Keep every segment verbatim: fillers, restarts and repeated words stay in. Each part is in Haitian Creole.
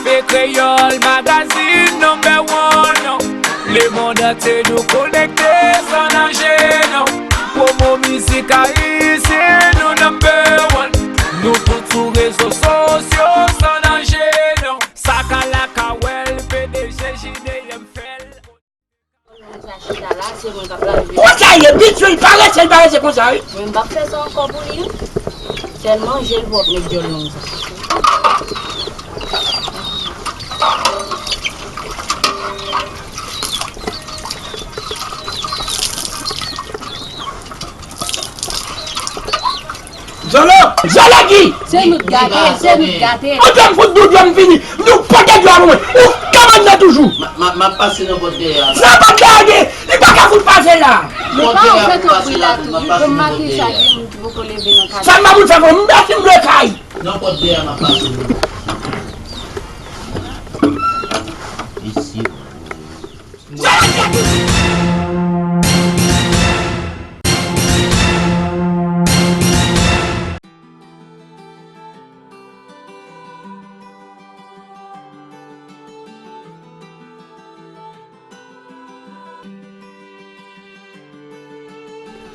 P Kreyòl Magazine number one. Lemonn antye nou konekte san danje, non. Pwomo mizik ayisyen nou number one. Nou tout sou rezo sosyo san danje, non. Sakalaka wè l, P D G J D M fè l. Konsa ye, bitch, wi, parese, parese konsa, wi. Mwen m p ap fè sa ankò pou li, non. Sèlman je l pwòp nèg dyòl long sa. Zolo! Zolo ki? Se nou t gate, se nou t gate. Ou te m fout doudou m fini. Nou pote dlo a pou mwen. Ou ka mann nan toujou. M ap pase nan pòt dèyè a. Nan pòt dèyè a gen. Li pa ka fout pase la. Li pa ouvè tou pri la toujou. Bon, maten sa gen moun ki poko leve nan kay. Sa m pa pou fè pou mèsi m dwe kay. Nan pòt dèyè a m ap pase. Isi.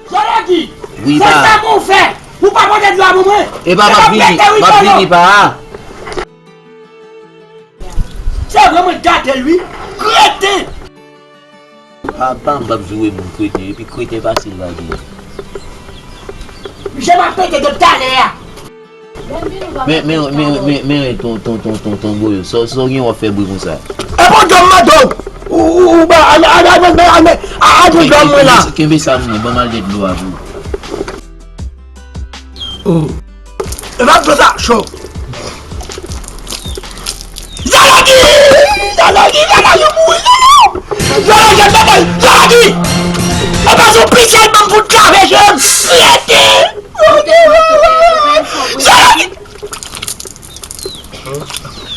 Zolo di, wi, se pa sa pou w fè. Ou pa pote dlo a pou mwen. E pa m ap vini, m ap vini pa a. Se vre mwen gate l wi. Kreten! Papa m p ap joure moun kreten, epi kreten fasil lage. Misye m ap pete dòt talè a. Men, men, men, men, men, men, ton, ton, ton, ton, ton Goyo, sa, sa w gen w ap fè bri konsa? E bon dòm mande w. Ou, ou, ou ba, ane, ane, ane, ane, ane, ane, dòm mwen la. Kenbe, kenbe sa m nan, ban m al de dlo a pou ou. Oh. E pa dlo sa cho. Zalagi! Zalagi, Zalagi mouri, Zalagi! Zalagi, Zalagi! E pa sou pichèt ban m fout kave je m. Rete! Zalagi!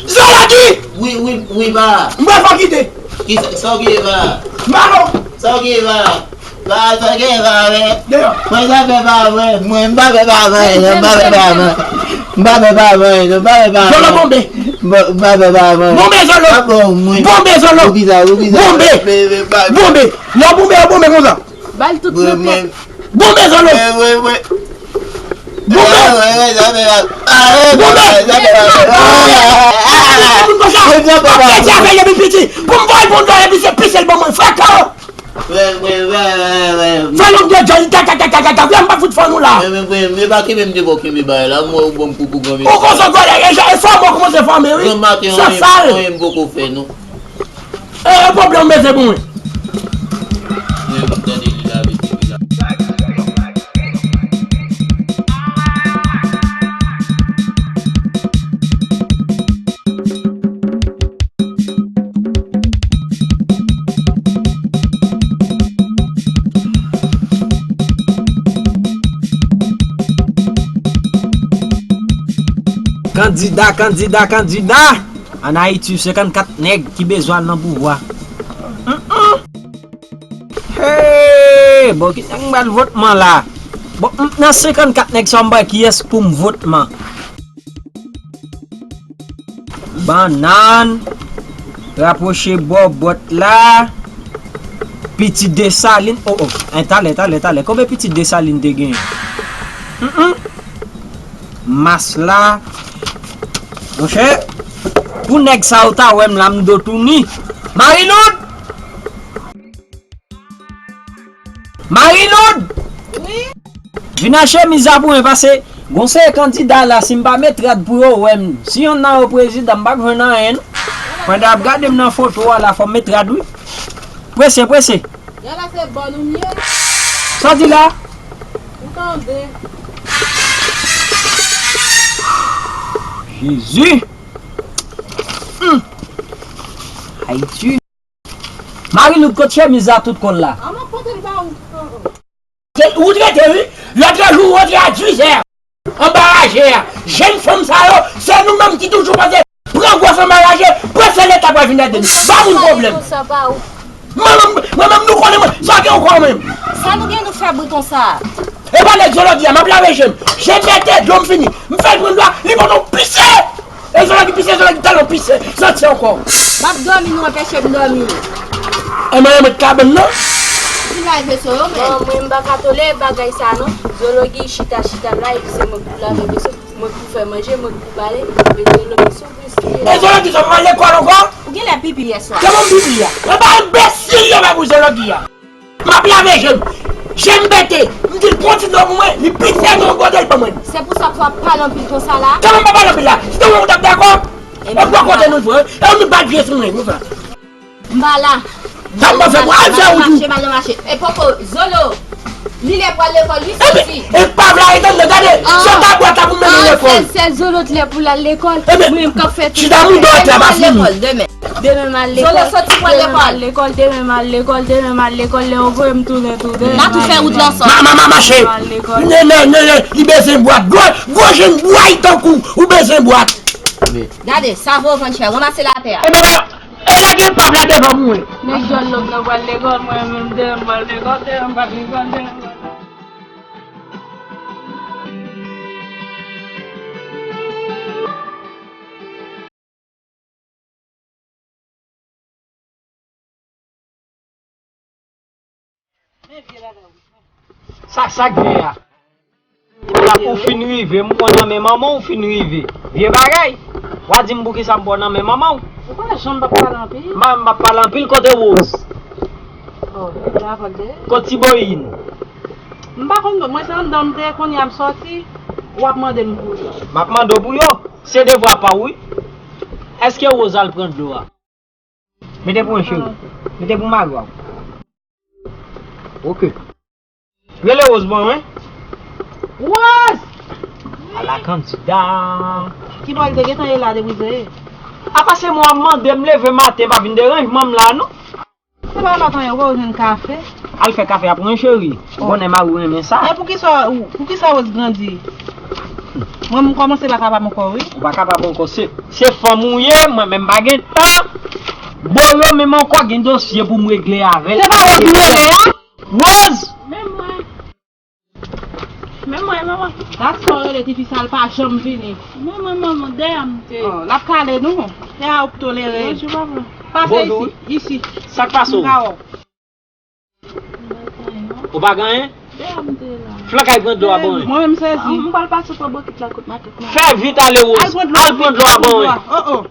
Zalagi! Wi, wi, wi, ba. M pral fè w kite. Ki sa, sa w gen, ba? Malo! Sa w gen, ba? Ba, sa w gen, ba, men. Deyò. Mwen, sa fè ba, mwen. Mwen, m pa fè ba, mwen. M pa fè ba, mwen. M pa fè ba, mwen. M pa fè ba, mwen. Zolo bonbe. M pa, m pa fè ba, mwen. Bonbe, Zolo. Pa bon, mwen. Bonbe, Zolo. Ou bizarre, ou bizarre. Bonbe. Bonbe. Lè w bonbe, w bonbe konsa. Ba l tout nan tèt. Bonbe, Zolo. Bonbe. Bonbe. Pou m voye pou dlo epi se pise l ban mwen, frè kò. Fè long de djòl, ta, ta, ta, ta, ta, ta, vle m pa fout fò nou la. Men, men, men, men, pa kenbe m devan w kenbe bagay la, m wè ou ban m koukou granmesi. Ou konsa, gade, e, e, e fòme, ou kòmanse fòme, wi. Granmaten, sa anyen, sal. Anyen m poko fè, non. E, e pwoblèm, mete pou mwen. Mwen, m tande li la, mete li la. Kandida, kandida, kandida! Ann Ayiti, senkannkat nèg ki bezwen al nan pouvwa. Hum, hum. Hey, bon, ki nèg m pral vot man la? Bon, m, nan senkannkat nèg sa, m bay kiyès pou m vot man? Bannann, rapwoche bò bòt la, Pitit Desalin, oh, oh, en, talè, talè, talè, konbyen Pitit Desalin te genyen? Hum, hum. Mas la, monchè, pou nèg sa yo ta wè m la, m do touni. Mariloud! Mariloud! Wi? Vin al chemiz la pou mwen, paske gon seri kandida la, si m pa met rad pou yo wè m, si yonn nan yo prezidan, m p ap jwenn anyen, non. Pandan y ap gade m nan foto a la, fò m met rad, wi. Prese, prese. Gade la, se bòn ou m ye. Sa w di la? Ou tande? Jezi! Hum! Ayiti! Mariloud, kot chemiz la tout kòl la? An, m ap pote l ba ou. Ou t rete, wi. Lòt jou, ou rantre a diz è. Anba raje a. Jèn fanm sa yo, se nou menm ki toujou panse pran gwòs anba raje, panse Leta pral vin ede nou. Ba moun pwoblèm. Mwen menm, mwen menm, nou konnen mwen. Sa gen ankò mwen. Sa nou gen nou fè bri konsa? E pa nèg Zolo di a, m ap lave je m. Je m mete dlo m fini. M fè l pran dlo a, li pote w pise. E Zolo ki pise, Zolo ki talon pise, santi ankò. M ap dòmi, nou anpeche m dòmi. E mwen, mwen kabann nan. Ki live so yo, men? Bon, mwen, m pa ka tolere bagay sa, non. Zolo ki chita, chita la, epi se mwen k pou lave veso, mwen k pou fè manje, mwen k pou bale, epi Zolo ki sou plis li. E Zolo ki sou pral lekòl ankò? Ou genlè pipi yè swa. Kòman m pipi a? Mwen pa enbesil yo pa pou Zolo ki a. M ap lave je m. Je m pete. M di l pran ti dlo pou mwen, li pise nan yon bòtèl ban mwen. Se pou sa k w ap pale anpil konsa la? Kòman m pa pale anpil la? Si te mwen ou t ap dakò? E pou kote nou jwe, e nou bat je sou mwen, nou fè. M pa la. Sa m pa fè pou al fè ou tou. Mache, m al nan mache. E poko, Zolo. Li lè pral lekòl, wi, soti. E pa vle arete m nan, gade. Jan ta bwat la pou mennen lekòl. Sèl, sèl Zolo t lè pou l al lekòl. Mwen menm k ap fè tout. Chita mouda w atè, pa fini. Demen m al lekòl demen. Demen m al lekòl. Zolo soti pral lekòl. Demen m al lekòl, demen m al lekòl, lè yo voye m tounen, tounen. N a tou fè wout la ansanm. Ma, ma, ma, mache. Demen m al lekòl. Ne, ne, ne, ne, li bezwen bwat. Gwo, gwo je m bway tankou, ou bezwen bwat. Gade, savo vann chè, ranmase l atè a. E mwen, e lage pap la devan mwen. Nèg djòl lòk nan pral lekòl, mwen menm demen m pral lekòl, demen m pral lekòl, demen m pral lekòl. Sa, sa k vye a? Ou fin rive, m wè nan men manman w fin rive. Vye bagay. W a di m poukisa m pran nan men manman w. Ou pa janm p ap pale anpil. M pa, m p ap pale anpil, kote Rose? Oh, la vòl de. Kote Tiboyin? M pa konn, mwen se anndan m te ye, kounye a m sòti, w ap mande m pou yo. M ap mande w pou yo. Se devwa pa w, wi. Èske Rose al pran dlo a? Mete pou mwen, cheri. Mete pou mari w. Ok. Rele Rose ban mwen. Rose! Ala kandida. Ki bò l te gentan ye la depi zeye? Apa se mwen w ap mande, m leve maten, pa vin deranjman m la, non. Se pa lòt anyen, ou pa jwenn kafe? Al fè kafe a pou mwen, cheri. Ou konnen mari w renmen sa. E poukisa, poukisa Rose grandi? Mwen, m kòmanse pa kapab ankò, wi. Ou pa kapab ankò. Se, se fanm ou ye, mwen menm pa gen tan. Bon, yo menm ankò gen dosye pou m regle avè l. Se pa Rose m rele a? Rose! Men mwen. Men mwen, manman. Gad sa w rele tifi sa, l pa janm vini. Men mwen, manman, dèyè a m te ye. Oh, l ap kale nou. Dèyè a ou p tolere. Bonjou, papa. Pase isi, isi. Sa k pase w? M ka wè w. Ou pa gen anyen? Flank al pran dlo a ban mwen. Mwen menm sezi. M pral pase pran bokit la kot matant mwen. Fè vit ale, Rose. Al pran dlo a ban mwen. Oh, oh.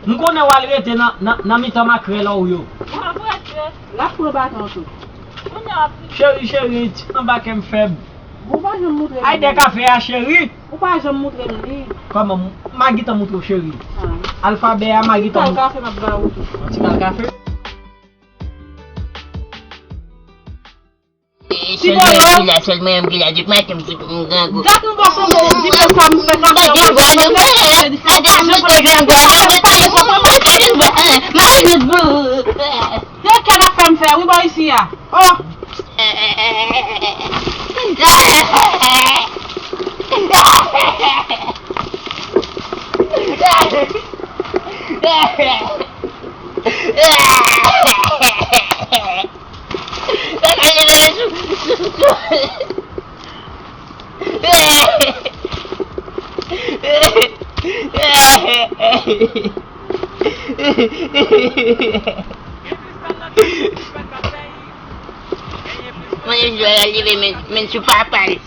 M konnen w al rete nan, nan, nan mitan makrèl ou yo. L ap pran baton tou. Cheri, cheri, ti anba kè m fèb. Ou pa janm moutre m li. Ay, de kafe a, cheri. Ou pa janm moutre m li. Kòman, m a gentan moutre w, cheri. Alfabè a, m a gentan moutre w. Yon ti kal kafe m ap ba ou tou. Yon ti kal kafe. Ti bolo. Gad yon bò sonje, di ke sa m fè sa. Gad yon bò sonje, di ke sa m fè sa. Se kè l ap fè m fè, wi, bò isi a. Oh. Mwen jwe a live men, men sou papa l.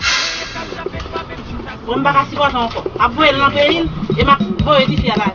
Mwen m pa ka sipòte ankò. Ap voye l nan peyi l, e m ap voye tifi a la.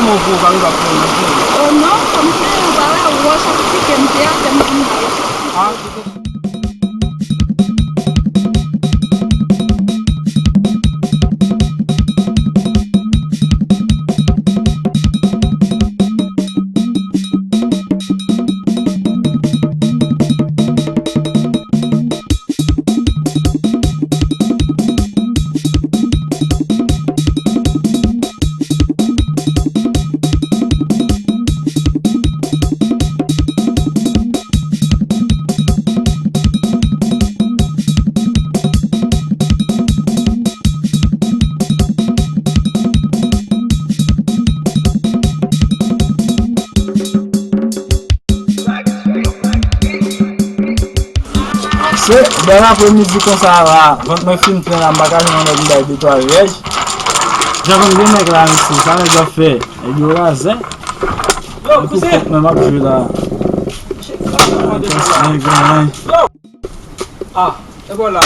Mwen vo, pa rive ap pran nan vo. Oh non, kòm se yon bagay wòch ap pike m te atè m vin. Ah. Se bèl apremidi konsa la, vant mwen fin plen la, m pa ka jwenn yon nèg m bay de twa vyèj. Jan konn gen nèg la, mesye, sa nèg yo ap fè? Nèg yo razè. Yo, kouzen! Mwen, m ap jwe la. Yo! Ah, e bò la.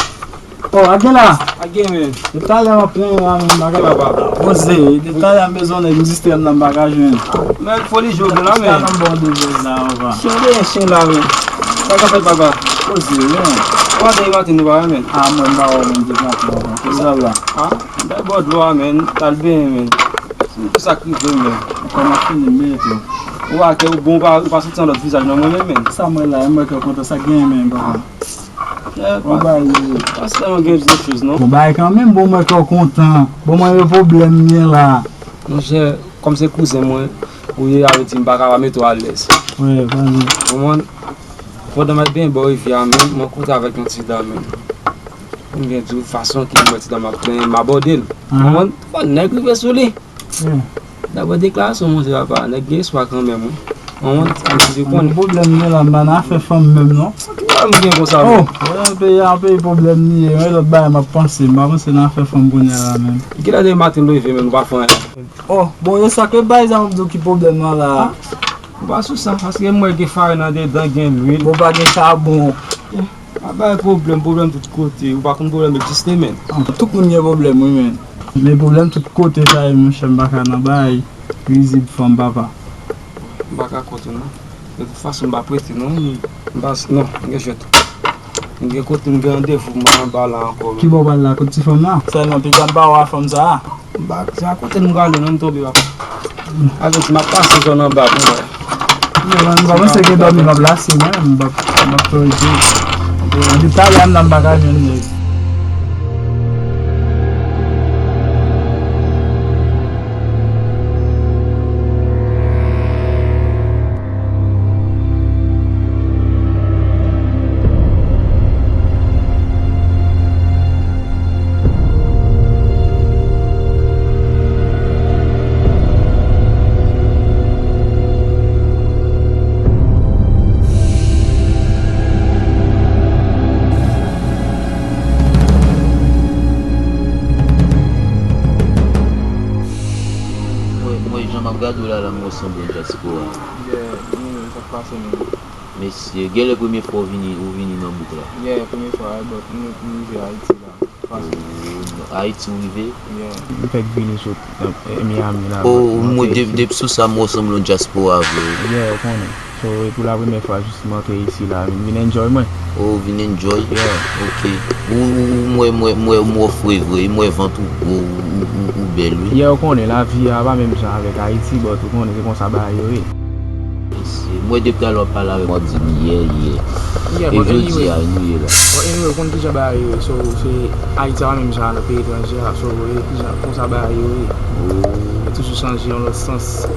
Oh, a gen la. A gen, men. Depi talè m ap plenyen la, men, bagay la pa poze. Depi talè m bezwen nèg, m distrè m nan, m pa ka jwenn. Men foli jwe la, men. Sa nan bon de jwe la, anvan. Chen de chen la, men. Sa ka fèt, papa? Poze, men. Ou pa de maten, nou pa, men. Ah, mwen, m pa wè, men, depi maten, anvan. Ki sa la? Ah, m bay bò dlo a, men. Tal benyen, men. Tout sa k rive, men. Kòman fini, men, tou. Ou a kè ou bon, ou pa, ou pa soti an lòt vizaj nan mwen menm, men. Sa mwen la, mwen kè kontan, sa k genyen menm, papa? Eh, bon, pa, bagay, pa sèlman gen de choz, non. Bon, bagay kanmenm, bon, mwen kè kontan. Bon, mwen, yo pwoblèm m gen la. Monchè, kòm se kouzen mwen, ou ye, avè di m pa ka pa mete w alèz. Wi, pale. Konprann? Pandan m ap benyen bò rivyè a, men, mwen kontre avèk yon ti dam, men. M gen di w fason ki mwen ti dam ap plenyen, m abòde l. Konprann? Fò nèg rive sou li. Dabò deklarasyon monte papa, nèg gen espwa kanmenm, wi. Mwen, mwen, mwen, mwen konnen. Pwoblèm nou la, m pa nan afè fanm menm, non. Ki pwoblèm ou gen konsa, menm? Oh, wè, peyi a, peyi pwoblèm li ye, yon lòt bagay m ap panse, m pa panse nan afè fanm kounye a la menm. Kilè de maten nou leve, menm, nou pa fè anyen? Oh, bon, yo sa ke bay sa m ap di w ki pwoblèm nan la. Ou pa sou sa, paske m wè gen farin andedan, gen lwil. Bon, pa gen chabon. Pa bay pwoblèm, pwoblèm tout kote. Ou pa konn pwoblèm egziste, men. Ah, tout moun gen pwoblèm, wi, men. Men pwoblèm tout kote sa ye, monchè, m pa ka nan bay rizib fanm, papa. M pa ka kont ou, non. De tout fason, m pa prete, non. M pa, non, m gen jwèt. M gen kote, m gen randevou, m pa anba la ankò, men. Ki bò w pral la, kot ti fanm nan? Sèlman, piga m pa wè fanm sa a. M pa, se a kote m prale, non, m tonbe, papa. Alò, m ap pase zòn anba pou mwen. M pa panse gen dòmi m ap lase, mwen, m ap, m ap fè rete. Depi talè a m nan m pa ka jwenn nèg. Mwen, mwen, jan m ap gade w la, la, m wè w sanble dyaspora. Yeah, yeah, sa k pase menm. Mesye, genlè premye fwa w vini, ou vini nan bouk la? Yeah, premye fwa, but m, m rive Ayiti la. Ayiti ou rive? Yeah. M fèk vini sot, eh, Miami la. Oh, mwen, de-, depi sou sa, m wè w sanble yon dyaspora vre. Yeah, ou konnen. So, e pou la premyè fwa, jis m antre isi la, m vin enjoy mwen. Oh, ou vin enjoy? Yeah. Ok. Ou, ou, ou, m wè, m wè, m wè, m wè w fre vre, m wè vant ou gwo, ou, ou, ou, ou bèl, wi. Yeah, ou konnen, lavi a pa menm jan avèk Ayiti, but ou konnen, se konsa bagay yo ye. Mesye, m wè depi talè w ap pale avè m, w ap di m, yeah, yeah. Yeah, but anyway, anyway, nou ye la. But anyway, ou konn kijan bagay yo ye, so, se Ayiti a pa menm jan avèk peyi etranje a, so, e kijan, konsa bagay yo ye. Oh. Yo toujou chanje yon lòt sans.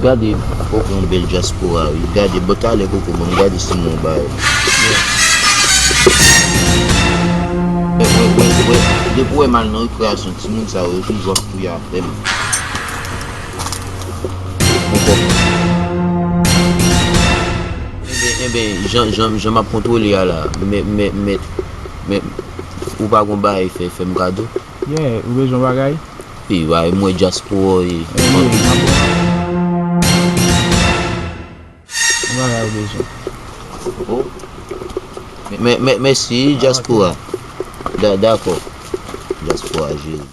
Gade, koko yon bèl dyaspora, wi. Gade, bon, talè koko, ban m gade sou mwen, bay. Yeah. Wè, wè, wè, wè. Depi w wè m al nan rekreyasyon, timoun sa yo, yo toujou ap touye afè m. Enben, enben, jan, jan, jan m ap kontwole a la, men, men, men, men, ou pa gon bagay fè, fè m kado? Yeah, ou bezwen bagay? Pi, bay, mwen dyaspora, e. Gon bagay ou bezwen? Oh. Men, men, mèsi, dyaspora. Da-, dakò. Dyaspora, jere.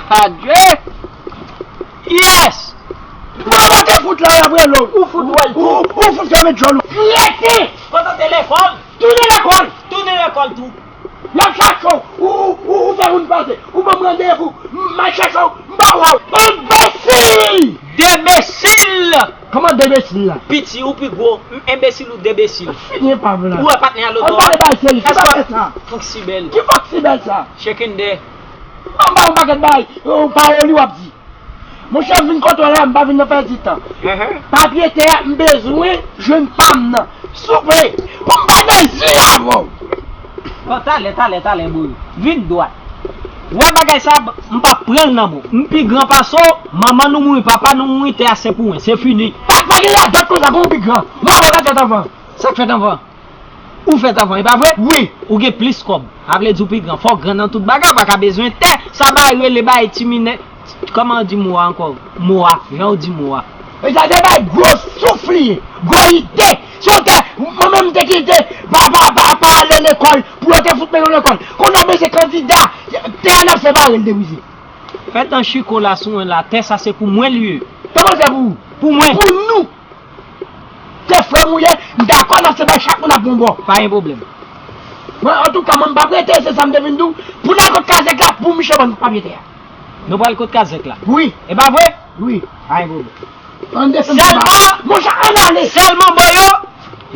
Adye! Yes! Mwen mete fout la, y ap rele w. Ou fout wè l tou. Ou, ou fout fèmen djòl ou. Rete! Konsantre lekòl. Tounen lekòl. Tounen lekòl tou. Y ap chache w. Ou, ou, ou, ou fè moun pase. Ou ban m randevou. M al chache w. M pa wè w. Enbesil! Debesil! Kòman debesil la? Piti ou pi gwo. M enbesil ou debesil. Fini epav la. Ou wè patnè a lòt bò a? An pale bay seri. Ki pa fè sa? Fank si bèl. Ki fank si bèl sa? Chekende. An ba yon pakèt bay. Ou pa li w ap di. Monchè, m vin kote w la, m pa vin nan pèdi tan. Papye tè a, m bezwen jwenn pa m nan. Souple, pou m pa dezile avè w. Bon, talè, talè, talè, bro. Vin dwat. Wè bagay sa, m p ap pran l nan men w. M pi gran pase w, manman nou mouri, papa nou mouri, tè a se pou mwen. Se fini. Pa, pa gen radòt konsa, gon pi gran. Mwen, mwen, mwen, mwen, mwen. Sa k fèt anvan? Ou fèt anvan, e pa vre? Wi. Ou gen plis kòb. Sa vle di ou pi gran. Fò w gran nan tout bagay, ou pa ka bezwen tè. Sa bagay rele bagay ti minè. Kòman w di mo a ankò? Mo a. Jan w di mo a. E sa se bagay gwo souf li ye. Gwo ide. Se yon tè, mwen menm m te kite pa, pa, pa, pa ale lekòl, pou yo te fout mete w lekòl. Kounye a men se kandida. Tè a n ap fè pa rele dewize. Fè tan chiko la sou mwen la, tè sa se pou mwen li ye. Kòman se pou ou? Pou mwen. Pou nou. Se frè m ou ye, m dakò n ap se bay chak moun ap pran bò. Pa gen pwoblèm. Mwen, antouka, mwen m p ap rete, se sa m te vin di w. Pou n al kot kazèk la, pou misye ban n papye tè a. Nou pral kot kazèk la? Wi. E pa vre? Wi. Pa gen pwoblèm. Ann desann. Sèlman, monchè, ann ale. Sèlman, bò yo,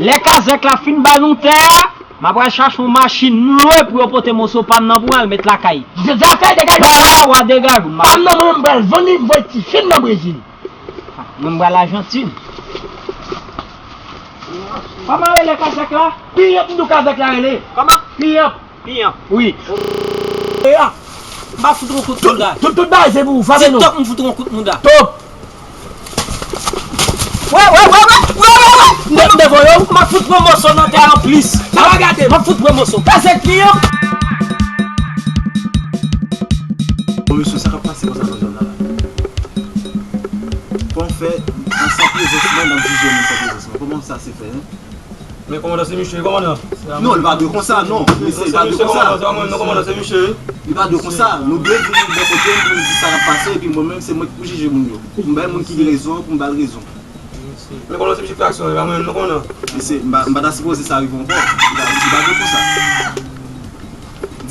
lè kazèk la fin ba nou tè a, m ap al chache yon machin lwe pou yo pote moso pa m nan pou al met lakay. Zafè degaj. Bò la, w a degaj ou. Pa m nan mwen, m pral vann li, m voye ti fi m nan Brezil. Mwen m pral Ajantin. Kòman rele kazèk la? Piyanp m di w kazèk la rele. Kòman? Piyanp. Piyanp. Wi. E a. M ap fout yon kout mouda. Tout, tout bagay se pou ou, frape non. Top, m fout yon kout mouda. Top. Wè, wè, wè, wè. M ap, m ap voye w. M ap fout pran moso nan tè a anplis. Sa va gate. M ap fout pran moso. Kazèk piyanp. Bon, mesye, sa k ap pase konsa nan zòn nan la? Kòman fè, an san prezans mwen, n ap jije moun san prezans mwen? Kòman sa se fè, en? Men kòmandan se misye, kòmandan. Non, li pa dwe konsa, non. Mesye, li pa dwe konsa. Non, kòmandan, se mwen, non, kòmandan, se misye. Li pa dwe konsa. Nou dwe vin bò kote m pou nou di sa k ap pase, epi mwen menm, se mwen ki pou jije moun yo. Pou m bay moun ki gen rezon, pou m ba l rezon. Men kòmandan, se misye ki fè aksyon an, e pa mwen menm, non, kòmandan. Mesye, m pa, m pa ta sipoze sa rive ankò. Li pa, li pa dwe konsa.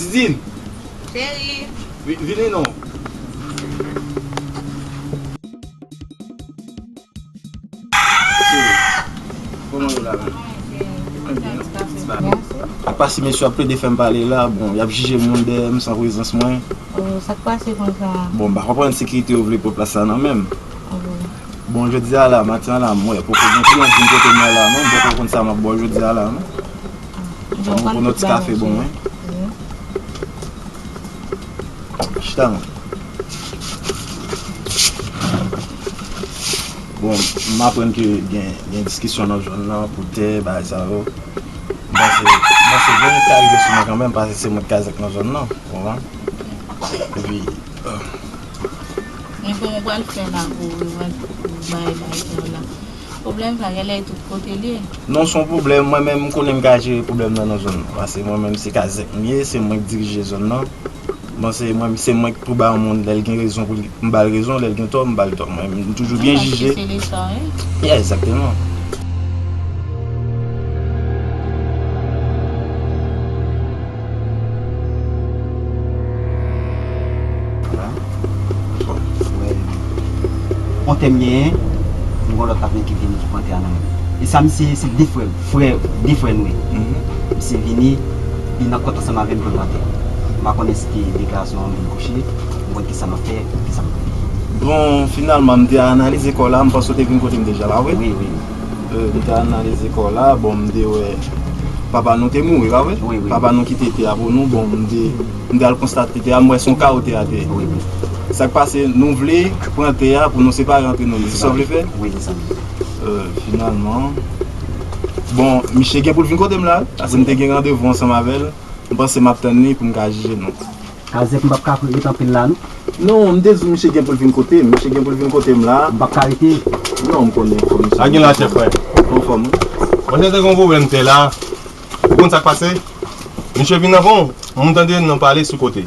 Didine! Cheri! Vi-, vini non. Cheri, kòman w ye la menm? Mwen byen, sa k ap pase? Apa si mesye ap plede fè m pale la, bon, y ap jije moun dèyè m san prezans mwen. Oh, sa k pase konsa? Bon, m pa konprann sekirite yo vle pran plas la nan men m. Oh. Bon, jodi a la, maten an la, m wè, poko gen kliyan k vin kote m nan la, non, m poko konn sa m ap bwè jodi a la, non. Bon, bon, yon ti kafe bon, wi. Chita non. Bon, m aprann ke gen, gen diskisyon nan zòn nan pou tè, bagay sa yo. M panse, m panse gen moun k ta rive sou mwen kanmenm, paske se mwen k kazèk nan zòn nan, ou konprann? Epi, euh, Men kòman w pral fè la pou revand-, pou bay bagay sa yo la? Pwoblèm sa genlè e tout kote l ye. Non, se yon pwoblèm. Mwen menm, m konnen m ka jere pwoblèm nan nan zòn nan. Paske mwen menm, se kazèk m ye, se mwen k dirije zòn nan. Bon, se mwen, se mwen k pou ba yon moun, lè l gen rezon pou li, m ba l rezon, lè l gen tò, m ba l tò. Mwen, m toujou byen jije. Paske se leson, wi. Yeah, egzakteman. Bon. Wè, kontè m genyen, m gon lòt patnè ki vini ki pran tè a nan men m. E sa misye, se de frè m, frè, de frè nou ye. Misye vini, li nan kont ansanm avè m pou l pran tè a. M pa konnen si te deklarasyon an vin kouche, m konn kisa m ap fè, kisa m ap fè. Bon, finalman, m te analize kò la, m panse w te vin kote m deja la, wi. Wi, wi. Euh, m te analize kò la, bon, m te wè papa nou te mouri, pa vre? Wi, wi. Papa nou kite tè a pou nou, bon, m te, m te al konstate tè a, m wè se yon kawo tè a te ye. Wi, wi. Sa k pase, nou vle pran tè a pou nou separe antre nou, se sa w vle fè? Wi, se sa m vle. Euh, finalman, bon, misye gen pou l vin kote m la, paske m te gen randevou ansanm avè l, m panse m ap tann li pou m ka jije nou. Kazèk, m p ap ka ret anpil la, non. Non, m te di w misye gen pou l vin kote m. Misye gen pou l vin kote m la. M p ap ka rete. Non, m konnen, fò misye. Sa gen la, chèf, frè? Anfòm, wi. Mwen te gen yon pwoblèm tè la. Ou konn sa k pase? Misye vin anvan w. M tande nan pale sou kote.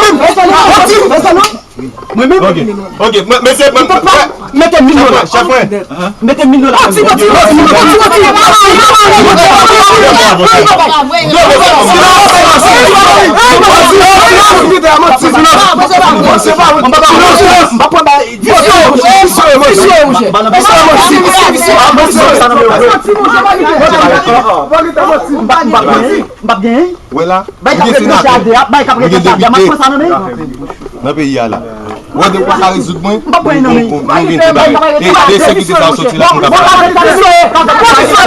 menm. Mwen menm. Ok, ok, mwen, mesye, mwen, mwen, mete mil dola. Chèf mwen. Mete mil dola. M p ap genyen. Wè la, bay k ap regle sa de a, bay k ap regle sa de a, m ap pran sa nan men. Nan peyi a la. Wè, depi w pa ka rezoud mwen, m p ap pran nan men. Nou gen tout bagay. E de sekirite sa soti la pou m kapab. Misye fè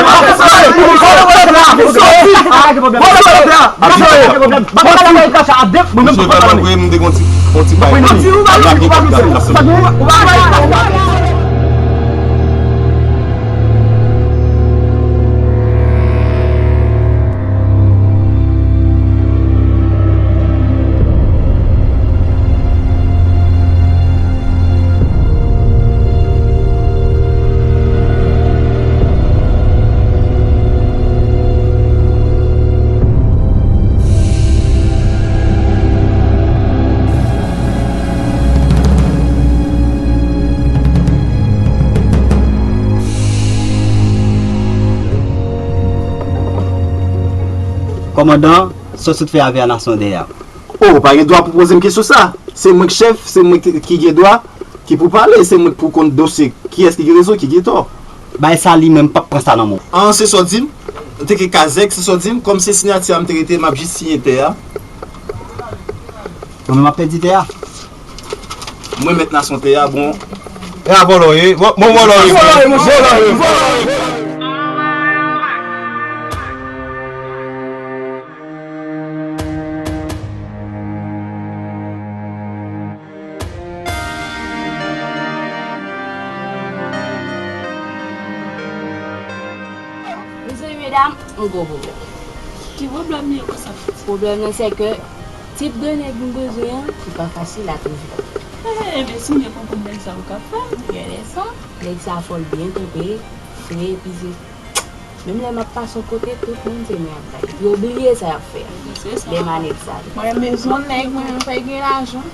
mwen kwè m te gon ti, gon ti bay. Lage kòb la. Kòmandan, sa w sot fè avè a la sou dèyè a. Oh, ou pa gen dwa pou poze m kesyon sa. Se mwen k chèf, se mwen ki, ki gen dwa, ki pou pale, se mwen k pou konn dosye. Kiyès ki gen rezon, ki gen tò? Bay sa li menm p ap pran sa nan men w. An, se sa w di m? M te gen kazèk, se sa w di m? Kòm se siyati a m te rete, m ap jis siyen tè a. Mwen menm m ap pèdi tè a. Mwen mèt nasyon tè a, bon. E a vòlò ye. Bon, bon vòlò ye. Vòlò ye, monchè. Vòlò ye. Mezanmi, medam, m gwo pwoblèm. Ki pwoblèm li ye konsa? Pwoblèm nan, se ke tip de nèg m bezwen an, li pa fasil a twouve. Eh, men si m te konprann nèg sa yo ka fè m. Gen lèzon, nèg sa fò l byen kanpe, fre, epi se Menm lè m ap pase yon kote, tout moun se men y ap bay. Yo bliye sa y ap fè a. Se sa. Lè manèg sa. Mwen menm se yon nèg, mwen menm fè gen lajan.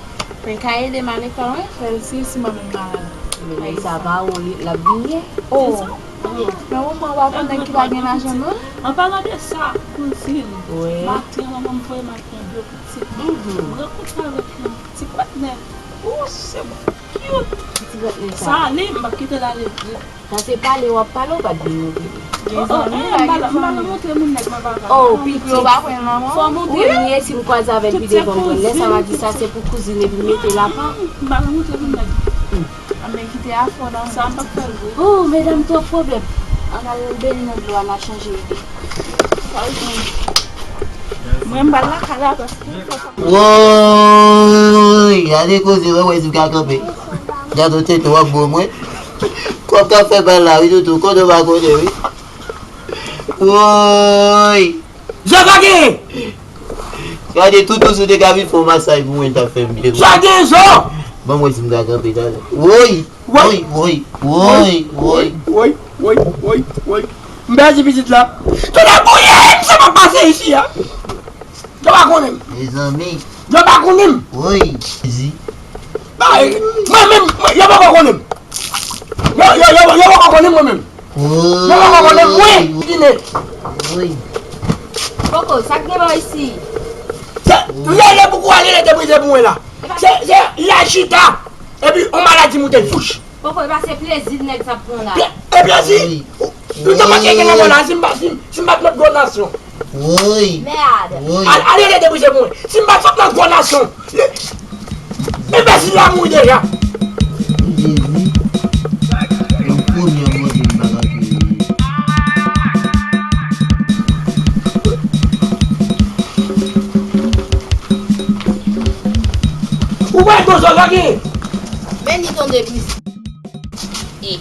Mwen ka ede m al lekòl, wi. Fè l si, si mwen menm malad. Men nèg sa pa ou, l ap bliye. Oh. Men ou mwen w ap yon nèg ki pa gen lajan, non? An palan de sa, kouzin, maten an, manman m voye m al pran de pitit. Mwen rankontre avèk yon ti patnè. Oh, se bon. Cute. Sa ale, m p ap kite l ale. Sa se pale w ap pale, ou pa t vin montre m. Gen zanmi, m pa montre moun nèg mwen pa. Oh, pitit. Fò montre m ye, si m kwaze avè l pi devan, m pran l. Lè sa va di sa se pou kouzin epi m mete l apa. M pa montre moun nèg. A men kite afò nan sa, m p ap fè l vre. Oh, medam twòp pwoblèm. Ann al beni nan dlo a, n a chanje ide. Mwen, m pral lakay la, paske. Woy, gade koze, wè, wè, si m ka kanpe. Gade yon tete w ap bo mwen. Kòb k ap fè bal la, wi, toutou, kote w pa konnen, wi. Woy. Zo pa gen! Gade, toutou, si w te ka vin fè yon masaj pou mwen, l t ap fè m byen. Zo gen zo! Ban m wè si m ka kanpe talè. Woy! Woy, woy, woy, woy. Woy, woy, woy, woy. M pèdi pitit la. Tounen bouye m, sa pa pase isi a. Yo pa konnen m. Mezanmi. Yo pa konnen m. Woy. Jezi. Ba, mwen menm, mwen, yo poko konnen m. Yo, yo, yo, yo poko konnen m mwen menm. Woy. Yo poko konnen m, wi. Kine. Woy. Poko, sa k gen la isi? Se, lè, lè pou kou ale, lè te brize pou mwen la. Se, se, lè chita. Epi, on maladi moute l fouch. Poko, e pa se plezi nèg sa ap pran la. Plè-, e plezi? Wi. Ou te manke gen nan mwen la, si m pa, si m, si m pa t nan gwo nasyon. Wi. Mèd. Wi. Al, ale rete bouche pou mwen. Si m pa t sot nan gwo nasyon. Enbesil la mouri deja. Jezi. Yon premye manje m pa ka touye. Ou wè gwo zòl la gen? Men ni tonde plis. E.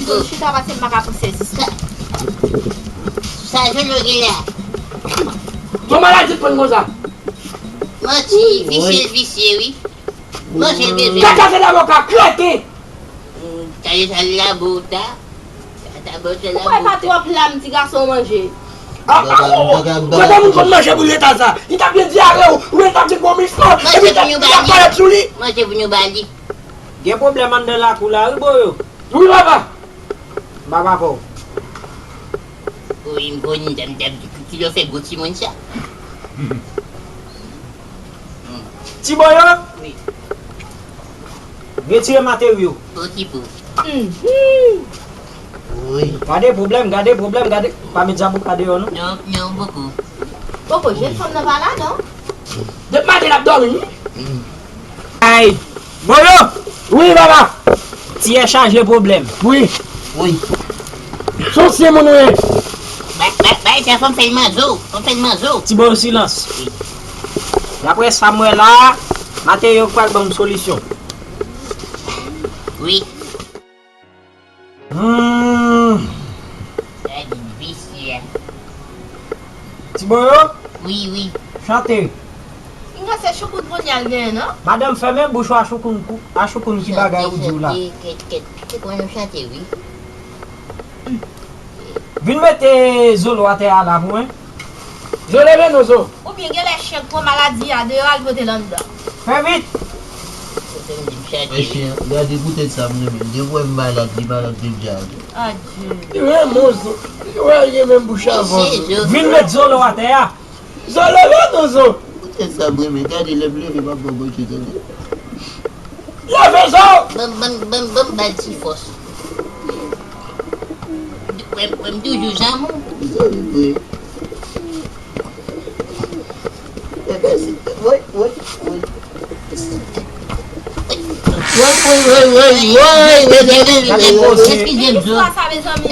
Bon, chita pase m pa ka pou sezi sa. Sa Jolo gen la. Bon, maladi pran konsa. Manti, visye l visye, wi. Manje l bezwen. Kaka se lavoka, kreten. Tande sa l la bo ta. Sa ta bo ta la bo ta. Ou kwè pa twòp la, m ti gason manje. Ah, ah, oh, oh. Gade moun konn manje pou l eta sa. Li t ap gen dyare, ou, ou li t ap gen vomisman, epi li t ap, li t ap parèt sou li. Manje pou nou ba li. Gen pwoblèm anndan lakou la, wi, Boyo. Wi, papa. Papa pa w. Wi, m konn, m t ap, m t ap di ki lè w fè gwo timoun sa. Ti Boyo? Wi. Retire materyo. Okipe w. Mhm. Wi. Gade pwoblèm, gade pwoblèm, gade. Pa met zaboka deyò, non? Non, non, poko. Poko, jèn fanm nan pa la, non? Depi maten l ap dòmi, wi. Ay, Boyo! Wi, papa! Tiyè chaje pwoblèm. Wi. Wi. Se yon sye moun ou ye. Bay, bay, bay, tè fanm fè l manzo. Fanm fè l manzo. Ti Boyo, silans. Wi. Daprè sa m wè la, materyo pral ban m solisyon. Wi. Hmm. Nèg visye. Ti Boyo? Wi, wi. Chante. Pinga se choukout kounye a l genyen, non? Madanm, fèmen bouch ou, a choukoun kou, a choukoun ki bagay ou di w la. Chante, chante, kèt, kèt, kèt, kòman nou chante, wi. Vin mete Zolo atè a la pou mwen. Zo leve non, Zo. Oubyen genlè chen k pran maladi a deyò al pote l anndan. Fè vit. Mesye, gade poutèt sa m renmen l. Depi w wè m malad, li malad deja. Adye. Li renmen w, Zo. Li wè l gen menm bouch avè w, Zo. Vin met Zolo atè a. Zo leve non, Zo. Poutèt sa m renmen l. Gade lè m leve m ap ba w manke, tande. Leve, Zo. Ban m, ban m, ban m, ban m ba l ti fòs. Wè m, wè m toujou zanmi w. Zanmi vre. Woy, woy, woy. Woy, woy, woy, woy, woy, mezanmi, mezanmi. Eskize m, Zo.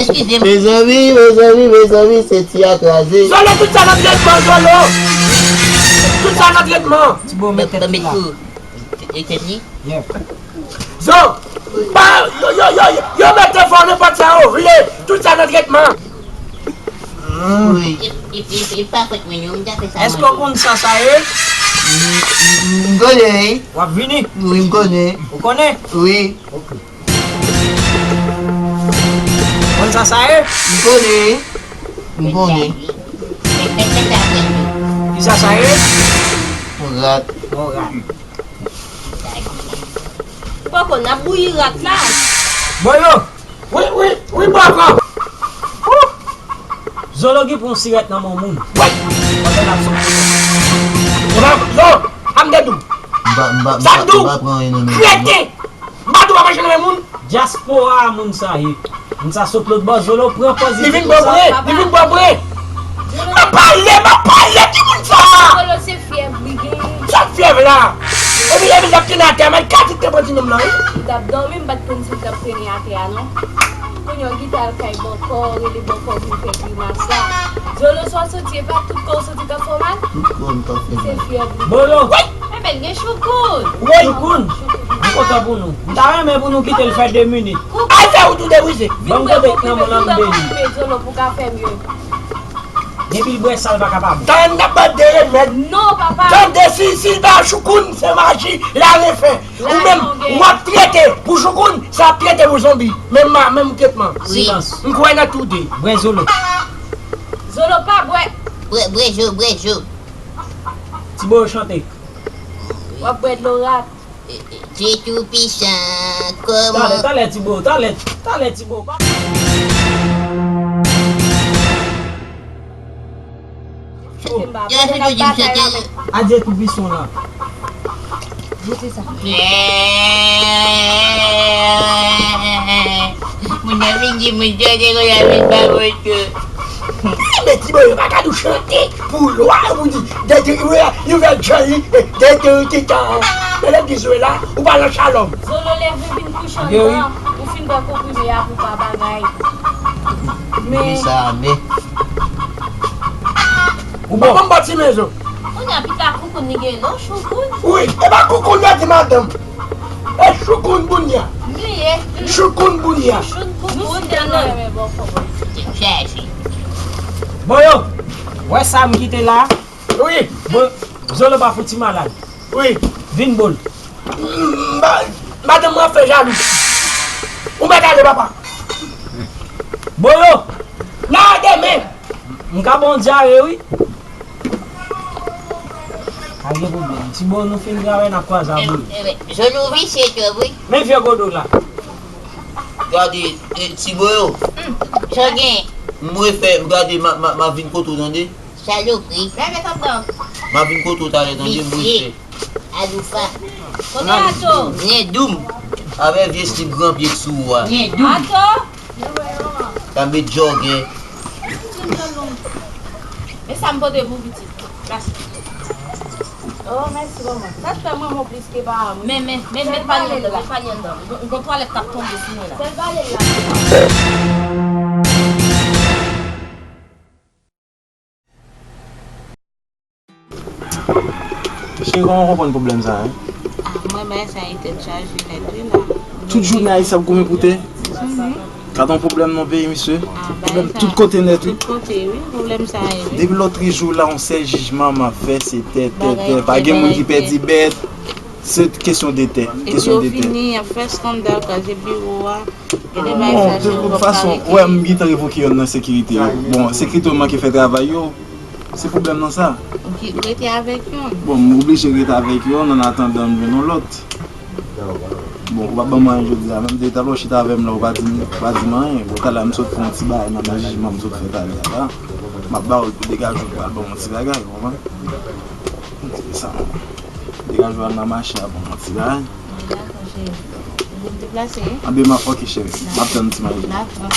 Eskize m. Mezanmi, mezanmi, mezanmi, se ti a kraze. Zolo, tout sa nan tretman, Zolo. Tout sa nan tretman. Ti bon, mete tèt la. Etèn li? Yeah. Zo, pa, yo, yo, yo, yo, yo mete fò nenpòt sa yo vle, tout sa nan tretman. Wi. E, e, e, e pa fòt mwen non, m ta fè sa mwen. Èske w konn sa sa ye? M, m, m konnen, wi. W ap vini? Wi, m konnen. Ou konnen? Wi. Ok. Konn sa sa ye? M konnen. M konnen. Kisa sa ye? Yon rat. Yon rat. Poko, n ap bouyi rat la. Boyo! Wi, wi, wi, poko! Zolo gen pou yon sirèt nan men moun. Wi! Pandan n ap soti. Zolo, I'm dead. M pa, m pa, m Sa pa, m di w, m pa pran anyen nan men moun, non. Kreten! Bato pa mache nan men moun. Dyaspora a moun sa ye. Moun sa sot lòt bò, Zolo pran pòz li vin bò bre, li vin bò bre. M ap pale, m ap pale, ki moun sa? Zolo se fyèv li gen. Sa fyèv la. Epi, epi, l ap trennen atè a, men kati te pran ti nonm nan, wi. M t ap dòmi, m pa t konn si l t ap trennen atè a, non. Kounye a, w kite al kay bòkò, rele bòkò vin fè grimas la. Zolo, sa w soti, e pa tout kò w soti k ap fè w mal? Tout kò m k ap fè mal. Se fyèv li. Bolo! Wi! Enben, gen Choukoun. Woy! Choukoun, m kontan pou nou. M ta renmen pou nou kite l fè de minit. Ay fè ou tou debrize. Ban m kote k nan moun nan m beni. Zolo pou ka fè mye. Depi l bwè sa, l pa ka pa bon. Tann n ap bat de remèd. Non, papa. Tande, si, si l pa Choukoun, se maji, l ale fè. Ou menm, w ap trete pou Choukoun, sa ap trete pou zonbi. Menm ma, menm tretman. Wi. Silans. M kwè nan tou de. Bwè Zolo. Zolo pa bwè. Bwè, bwè Zo, bwè Zo. Ti Bolo chante. W ap bwè dlo rat. Dye toupisan, kòman? Talè, talè, Ti Bolo, talè, talè, Ti Bolo. Yo, se yo di m chante. Adye toupisan la. Mete sa. Moun nan vin di moun chante konsa vin pa poto. Men Ti Bolo pa ka nou chante pou lwa, pou di, de, de, wi, li fè djan li, de, de, de, de, men lè di Zoe la, ou pa nan shalom. Zolo leve vin kouche anndan, ou fin bwè konprime a pou pa bagay. Men sa, men. Ou bon. Bon, bon, ti mezo. Kounye a pita Koukoun li gen non, Choukoun. Wi, e pa Koukoun yo di madanm. E Choukoun Bounya. Li ye. Choukoun Bounya. Choukoun Bounya. Chèche. Bon, yo, wè sa m kite la. Wi. Bon, Zolo pa fouti malad. Wi. Vin bol. M, m, madanm mwen ap fè jalou. Ou mèt ale, papa. Bolo! Nan demen! M ka ba w dyare, wi. Pa gen pwoblèm. Ti Bolo, nou fin travay, n ap kwaze a Bolo. Zolo visye twòp, wi. Men vye godo la. Gade, e, Ti Bolo. Sa gen? M refè, gade, m a, m a, m a vin kote w, tande? Salopri. Leve tande. M a vin kote w talè, tande, m refè. Aloufa. Kote Ato? Nen doum. Avè vye slip gran pye sou ou a. Nen doum. Ato? Ka met jògè. E sa m pote pou pitit. Mèsi. Oh, mèsi, manman. Sa fè manman plis ke pa mwen. Men, men, men, met panye anndan, met panye anndan. Gon, gon twalèt k ap tonbe sou mwen la. Sèl pale la. Cheri, kòman w konprann pwoblèm sa a, hein? Ah, mwen, bagay sa a, e tèt chaje nèt, wi, la. Tout jounen Ayisyen ap goumen pou tè. Mhm. Ka ton pwoblèm nan peyi, mesye. Ah, bagay sa. Pwoblèm tout kote nèt, wi. Tout kote, wi. Pwoblèm sa a ye, wi. Depi lòt jou la, yon sèl jijman m ap fè, se tè, tè, tè. Pa gen moun ki pèdi bèt. Se kesyon de tè. Kesyon de tè. Epi yo vini, y ap fè eskandal, kraze biwo a. Bon, de tout fason, wè, m gentan revoke yonn nan sekirite yo. Bon, sekirite yo manke fè travay yo. Se pwoblèm nan sa. Ou ki rete avèk yonn? Bon, m oblije rete avèk yonn, an atandan m jwenn yon lòt. Bon, ou pa ban m anyen jodi a. Menm si talè w chita avè m la, ou pa di m, ou pa di m anyen. Bon, talè a m sot pran yon ti bagay nan men jijman m sot fè talè a la. M ap ba w l pou degaje w, pou al ban m yon ti bagay, ou konprann? Se sa. Degaje w al nan mache a, ban m yon ti bagay. Dakò, cheri. Ou vin deplase, wi? Anben, m ap, ok, cheri. M ap tann ti manje. Dakò.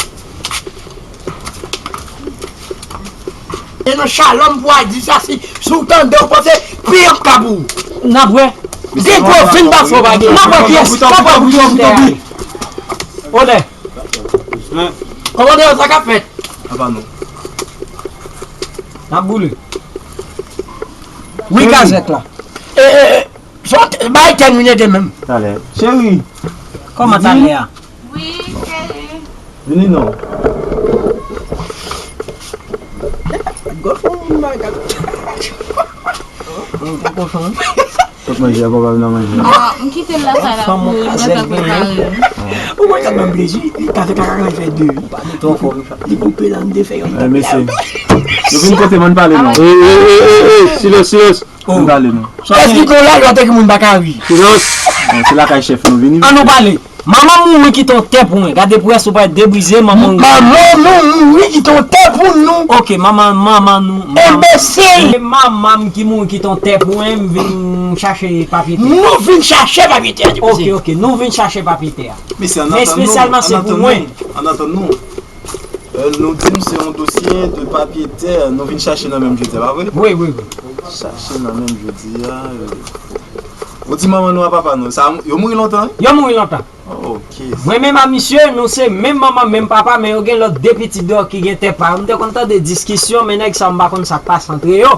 E nan shalom pou a di sa, si, si w tande, w panse, pi ap ka pou ou. N ap wè. Gen gwo vin pa fò pa gen. N ap wè pyès, n ap wè pou ki tè a. Onè. Kòmandè, sa k ap fèt? Apa nou. N ap boule. Wi, kazèk la. E, e, e. Sot bay tèmine de menm. Talè. Cheri. Kòman talè a? Wi, cheri. Vini non. Gwo fò moun bagay. Ou konprann? Tout manje a papa nan manje. Ah, m kite l la sa la pou mwen ta prepare. Ou wè sa ban plezi, li ta fè kaka fè de. Li koupe la, m te fè yon. Mesye. Yo vin kote mwen pale non. Ey, ey, ey, ey, ey, silans, silans. Ann pale non. Èske gon lajwa te ki moun pa ka ri? Silans. Bon, se lakay chèf nou vini. Ann nou pale. Manman mouri kite yon tè pou mwen. Gade pou wè si w pa debrize manman. Manman nou mouri kite yon tè pou nou. Ok, manman, manman nou. Enbesil! E manman m ki mouri kite yon tè pou mwen, m vin chache papye tè. Nou vin chache papye tè a. Ok, ok, nou vin chache papye tè a. Mesye, men espesyalman se pou mwen. Ann atann nou. Euh, nou di m se yon dosye de papye tè nou vin chache nan menm jodi a, pa vre? Wi, wi, wi. Chache nan menm jodi a. Euh. Ou di manman nou a papa nou. Sa, yo mouri lontan, wi? Yo mouri lontan. Oh, ok. Mwen menm a misye, nou se menm manman, menm papa, men yo gen lòt de pitit deyò ki gen tè pa yo. M te konn tande diskisyon, men nèg sa yo, m pa konn sa k pase antre yo.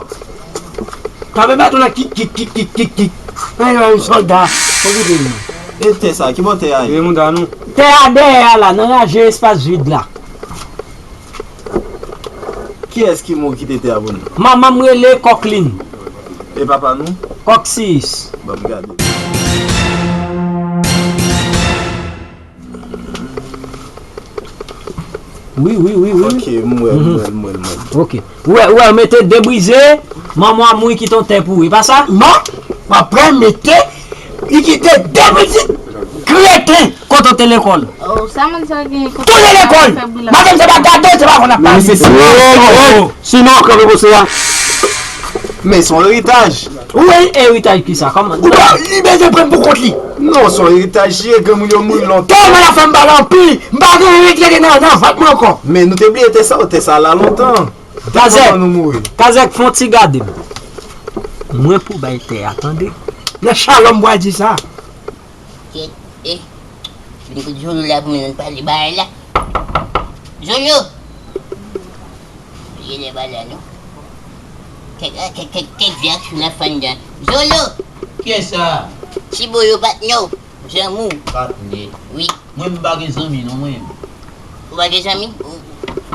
Kanpe baton nan kik, kik, kik, kik, kik, kik. Ay, ay, sòlda. Okipe nou. E tè sa, ki bò tè a ye? Tè a dèyè a la, nan raje espas vid la. Kiyès ki mouri kite tè a pou nou? Manman m rele Kòklin. E papa nou? Kòksiyis. Ban m gade. Wi, wi, wi, wi. Ok, m wè, m wè, m wè, m wè. Ok. Ou wè, ou wè, mete debrize, manman w mouri kite yon tè pou ou, e pa sa? Non, m ap pran mete, li kite de pitit kreten. Kote w te lekòl? Oh, sa moun sa gen kote. Tounen lekòl! Madanm se pa gade, se pa konn ap pale. Sinon, kanpe poste a. Men se yon eritaj. Ou wè eritaj ki sa? Kòman? Ou pa li bezwen pran pou kont li. Non, se yon eritaj li ye, granmoun yo mouri lontan. Tèlman la fè m pale anpil, m pa gen anyen ki rete nan, nan vant mwen ankò. Men nou te bliye tè sa, tè sa la lontan. Kazèk, Kazèk, fè yon ti gade m. Mwen pou bay tè a, tande. Nan chalòm bwa di sa. Kèt, e, vin kote Jolo la pou mwen pale bagay la. Jolo! Genlè pa la non. Kèk, kèk, kèk, kèk vye aksyon ap fè anndan. Jolo! Kiyès sa? Ti Boyo patnè w. Janm ou. Patnè? Wi. Mwen m pa gen zanmi non mwen. Ou pa gen zanmi?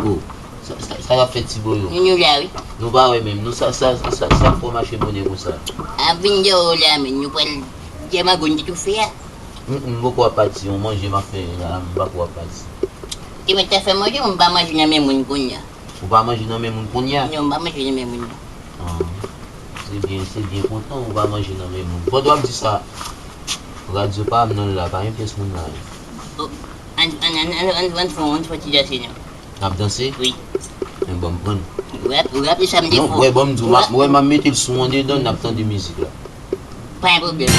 Oh, sa, sa, sa w ap fè Ti Boyo? Nou, nou la wi. Nou pa wè menm. Nou sa, sa, sa, sa, sa fè w mache bonè konsa? Ap vin deyò la men nou pral Djè mango n te tou fè a. Mm, mm, m poko ap pati, yon manje m ap fè la, m pako ap pati. Te mèt ta fè manje, mwen m pa manje nan men moun kounye a. Ou pa manje nan men moun kounye a? Non, m pa manje nan men moun. Ah, se byen, se byen kontan ou pa manje nan men moun. Pandan w ap di sa, radyo pa m nan la, pa gen pyès moun la. Oh, ann, ann, ann, ann, ann, ann fè, ann fè ti djase non. N ap danse? Wi. Men ban m pran. Ou rap, ou raple sa m te fè w. Non, wè, ban m di w, m ap, wè, m ap mete l sou andedan, n ap tande mizik la. Pa gen pwoblèm.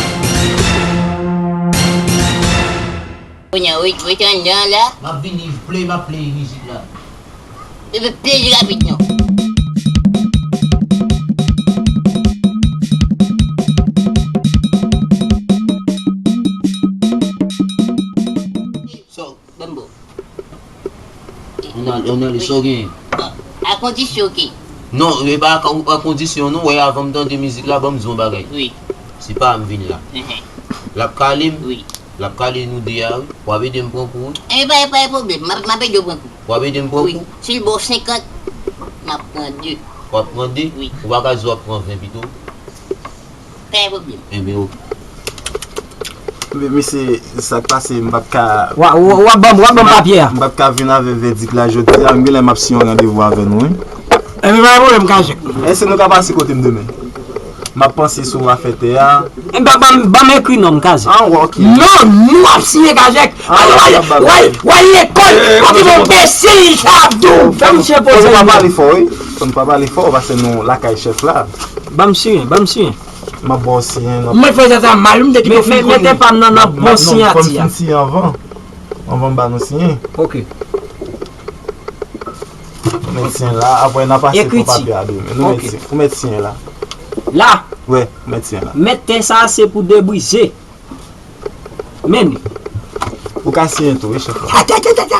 Kounye a, wi, wi, te anndan la. M ap vini, play, m ap play mizik la. Epi play li rapid non. So, Ban m ba w. Ann ale, ann ale, sa w genyen? A, a kondisyon ke. Non, e pa a, a kondisyon non, wè avan m tande mizik la, ban m di w yon bagay. Wi. Se pa a m vin la. Enhen. L ap kale m. Wi. L ap kale nou de a, wi. W ap ede m pran kou, wi. E pa, pa gen pwoblèm, m ap, m ap ede w pran kou. W ap ede m pran kou? Wi. Si l ba w senkant, m ap pran de. W ap pran de? Wi. Ou pa ka di w ap pran ven pito? Pa gen pwoblèm. Enben, ok. Men, mesye, sa k pase, m p ap ka. W a, w a, w ap ban m, w ap ban m papye a. M p ap ka vin avè vèdik la jodi a, m genlè m ap siyen yon randevou avè nou, wi. Enben, pa gen pwoblèm, Kajèk. Èske nou ka pase kote m demen? M ap panse sou afè tè a. Enben, ban m, ban m ekri non m, Kajèk. Ah, ok. Non, nou ap siyen, Kajèk. Ah, w al, w al, w al lekòl, w ap vin enbesil, sa ap di w. Fè misye poze l. Fò nou pa pale fò, wi. Fò nou pa pale fò, paske nou lakay chèf la. Ban m siyen, ban m siyen. M ap ba w siyen nan. Mwen fè sa, sa mal, m te kite w fin konnen. Mete pa m nan, nan bon siyati a. Fò m fin siyen anvan. Anvan m ba nou siyen. Ok. Ou met siyen la, apre n a pase pou papye a demen. Nou met siyen. Ou met siyen la. La? Wi, ou met siyen la. Met tè sa a se pou debrize. Men li. Ou ka siyen tou, wi, chèf la. Ata, ata, ata, ata.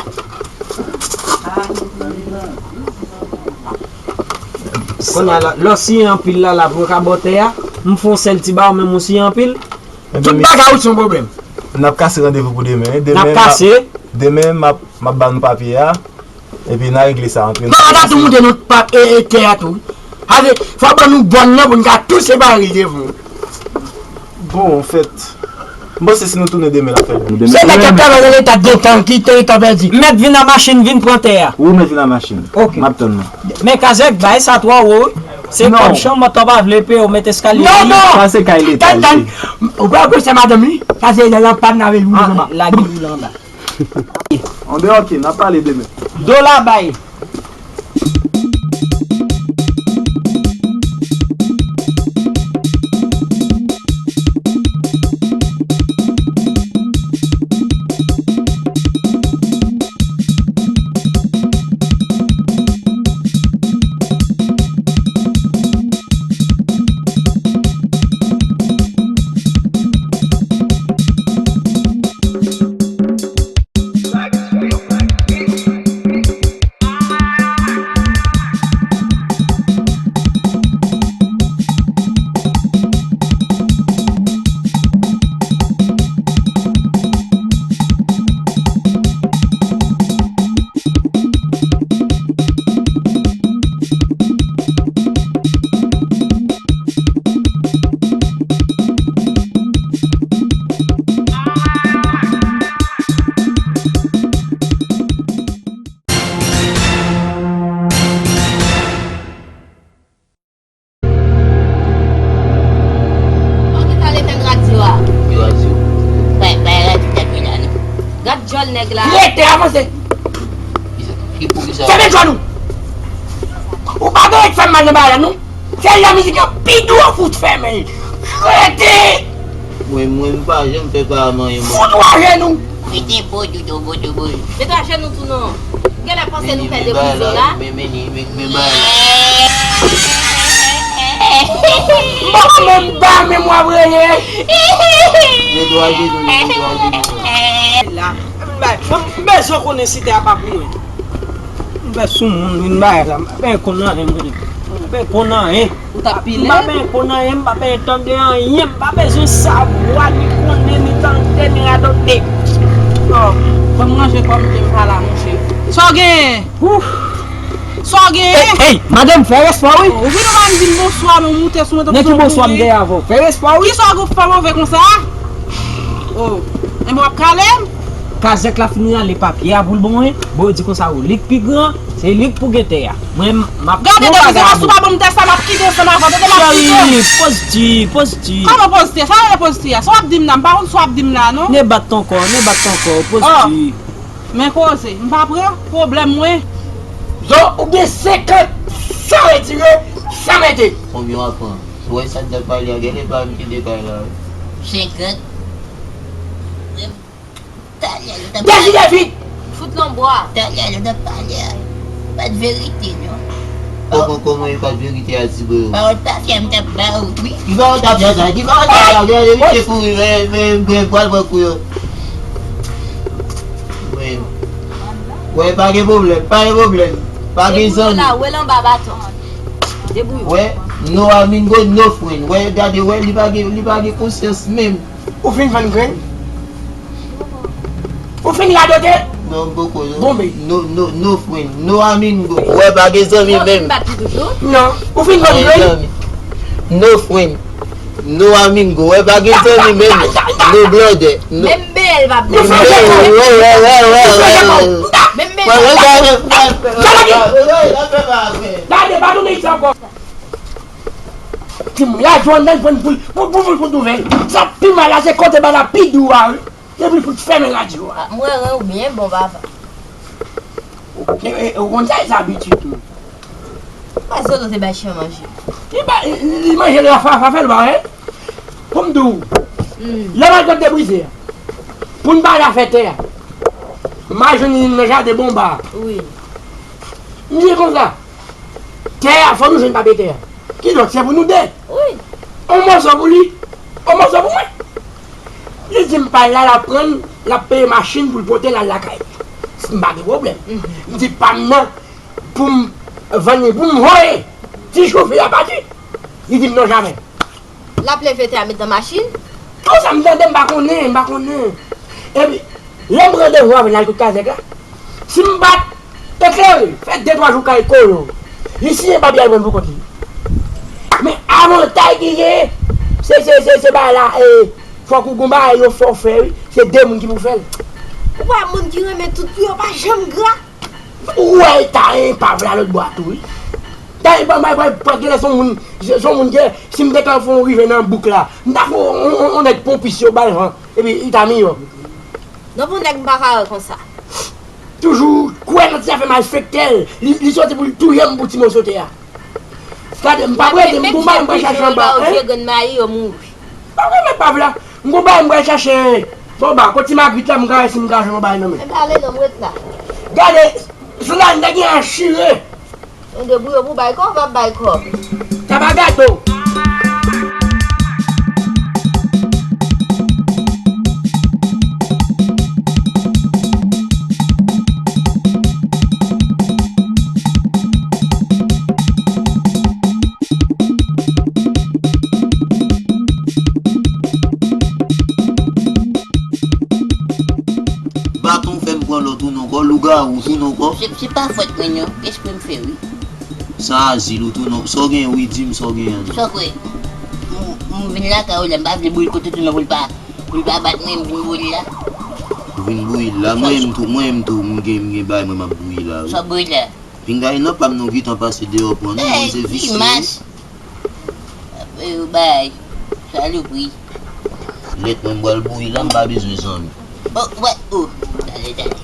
Kounye a la, lè w siyen anpil la, l ap rekabòtè a. M fè yon sèl ti ba w, men m siyen anpil. Tout bagay ou se yon pwoblèm. N ap kase randevou pou demen, wi. Demen, n ap kase. Demen, m ap, m ap ba nou papye a. Epi n a regle sa antre nou. Non, n a tou moute nou pa, e, e, tè a tou. Ase, fò ban nou bòn nan pou n ka tou separe devan. Bon, anfèt, m panse si nou tounen demen, l ap fè bon. Se nèg k ap travay nan leta gentan, ki te gentan pèdi. Mèt vin a machin, vin pran tè a. Ou mèt vin a machin. Ok. M ap tann nou. Men Kazèk, bay sa twò wo, wi. Se kòb chanm mòtò pa vle peye, ou met eskalye. Non, non. Sa se kay leta. Tann, tann. Ou pa wè se madanm li? Sa se lè lanpad nan vil boule anba. Lage boule anba. Anben, ok, n ap pale demen. Dola bay. Ou gentan al etenn radyo a? Ki radyo? Bay, bay radyo nèg yo la, non. Gad djòl nèg la. Rete, avanse. Ki pou ki sa? Fèmen djòl ou. Ou pa gen fè m mal nan bagay la, non. Se la mizik yo pi dou fout fèmen. Rete. Mwen, mwen, m pa janm fè pa manyen, mwen. Fout ou ajenou. Rete bo dodo, bo dodo. Rete ajenou tou non. Genlè panse nou pè de prizo la. Men, men, men, men, men, men, men. Mwen menm pa menm w ap rele. Rete ajenou, rete ajenou. La. M bezwen konnen si tè a pa pou mwen. M fè sou moun vin bay la. M pa konn anyen, mwen. M pa konn anyen. Ou t ap pile? M pa ben konn anyen, m pa ben tande anyen, m pa bezwen savwa, ni konnen, ni tande, ni radote. Oh, fò m ranje kò m, m pa la, monchè. Sa w genyen? Ouf! Sa w genyen? Ey, ey, madanm, fè respè w, wi. Oh, ou vin anba m di m bonswa, men w moute sou mwen tankou yon boule. Nan ki bonswa m genyen avè w? Fè respè w, wi. Kisa w fè move konsa? Oh, enben w ap kale m? Kazèk la fin rale papye a pou l ban mwen. Bon, yo di konsa, wi, li k pi gran, se li k pou gen tè a. Mwen, m ap fè yon bagay avè w. Gade, si w pa ban m tè sa, m ap kite ansanm avè w. Tande, m ap kite w. Cheri, pozitif, pozitif. Kòman pozitif? Sa rele pozitif a? Sa w ap di m la? M pa konn sa w ap di m la, non. Ne bat ton corps, ne bat ton corps, pozitif. Oh. Men koze, m pa pran pwoblèm mwen. Zo, ou gen senkant, san retire, san mete. Konbyen w ap pran? Ou wè sa k ap pale a, genlè pa m ki dekay la, wi. Senkant. Talè, yo t ap pale. Deside vit! Fout nan bwa. Talè, yo t ap pale a. Pa t verite, non. Kòman, kòman e pa t verite a, ti bro? Pawòl tafya m t ap ba ou, wi. Ki pawòl tafya sa? Ki pawòl tafya? Gade, evite kouri, men, men, men, pral pran kou yo. Mwen. Wè, pa gen pwoblèm, pa gen pwoblèm. Pa gen zanmi. Debouye w la, wè l anba baton. Debouye w. Wè, no amigo, no friend. Wè, gade, wè, li pa gen, li pa gen konsyans menm. Ou fin vann grenn? Ou fin radote? Non, m poko, non. Bonbe. No, no, no friend, no amigo. Wè, pa gen zanmi menm. Non, ou fin vann grenn? No friend, no amigo. Wè, pa gen zanmi menm. No brother. No. Menm bèl pa bèl. Wè, wè, wè, wè, wè. Menm bèl. Wè, wè, wè, wè. Gade, pa tounen isit ankò. Timoun, la jwenn nan jwenn poul, poul, poul, poul, poul nouvèl. Sa pi mal la, se kote bagay la pi dou a, wi. Epi pou fèmen radyo a. Ah, m wè ren ou byen bon, papa. E, e, ou konn sa, e sa abitid tou. Pa Zolo te bay chen manje. Li ba, li, li manje lè fa, fa fè l ba, hein? Pou m di w, lè m al pran debrize a, pou n pale afè tè a, m al jwenn li nan jaden Bonba. Wi. M di l konsa, tè a, fò nou jwenn papye tè a. Kidonk, se pou nou de. Wi. On mòso pou li, on mòso pou mwen. Li di m pa l la, l ap pran l, l ap peye machin pou l pote l al lakay li. M pa gen pwoblèm. Mhm. M di pa m nan, pou m vann li, pou m voye ti chofè a pati. Li di m non, jamè. L ap leve tè a met nan machin? Konsa m tande, m pa konnen, m pa konnen. Epi, lè m randevou avè l al kot kazèk la, si m pa t eklere, fè de twa jou kay kolo, li siyen papye al pran pou kont li. Men avantay ki genyen, se, se, se, se bagay la, e, fòk ou gon bagay yo fè w fè, wi. Se de moun ki pou fè l. Ou pa moun ki renmen tout pou yo pa janm gra. Ou wè eta enpav la lòt bò a tou, wi. Tay pa may pral pran genlè son moun, son moun ke si m te ka fè yon rive nan bouk la, m ta fè yon, yon, yon nèg ponpis yo bay van, epi li ta miyò. Non, pou nèg m pa ka wè konsa. Toujou kwè nan ti afè malfektè l, li, li soti pou l touye m pou ti moso tè a. Gade, m pa prete, m gon bagay m pral chache anba, hein? Vye grann mayi yo mouri. Pa vre, men pa vre la. M gon bagay m pral chache. Bon, ba, kot ti Magrit la, m ka wè si m ka jwenn yon bagay nan men. Men pale non, m ret la. Gade, sou la, m ta gen an chire. Mwen debouye pou bay kòb, m ap bay kòb. Tabaga do. Baton fè m pran lòt ou non kò, lougawou tou non kò. Se, se pa fòt mwen non, espre m fè wi. Sa azil ou tou non, sa w gen wi, di m sa w gen an. Sa w kwè? M, m vin lakay ou la, m pa vle bouyi kote tou non pou l pa, pou l pa bat mwen, m vin bouyi la. Ou vin bouyi la, mwen menm tou, mwen menm tou, m gen, m gen bagay mwen m ap bouyi la wi. Sa w bouyi la? Pinga e nan pa m non gentan pase deyò pran non, moun se visye wi. Yo bay salopri. Lèt mwen m pral bouyi la, m pa bezwen zanmi. Oh, wè, oh, tande, tande.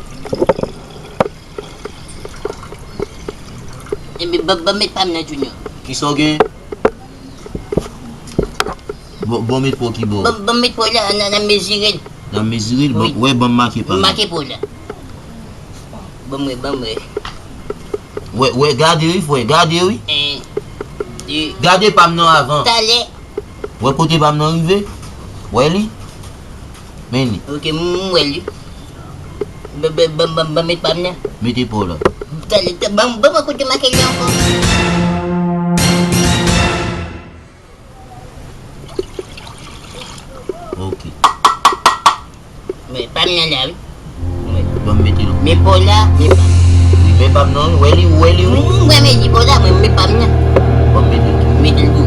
Ebyen, ban, ban met pa m nan, Junior. Kisa w gen? Bon, bon met pa w ki bò? Ban, ban met pa w la, n a, n a mezire l. N a mezire l? Wi. Bon, wè, ban m make pa m. Make pa w la. Ban m wè, ban m wè. Wè, wè, gade wi, frè, gade wi. Gade pa m nan avan. Talè. Wè kote pa m nan rive? Wè li? Men li. Ok, m, m wè li. Ban, ban, ban, ban, ban met pa m nan. Mete pa w la. Talè, ta, ban, ban mwen kote make li ankò. Ok. Men pa m nan la wi. Ban m mete l. Men pa w la, men pa m. Wi, men pa m nan wi. Wè li, ou wè li wi. M wè men li pa w la, mwen men pa m nan. Ban m mete l tou. Mete l tou.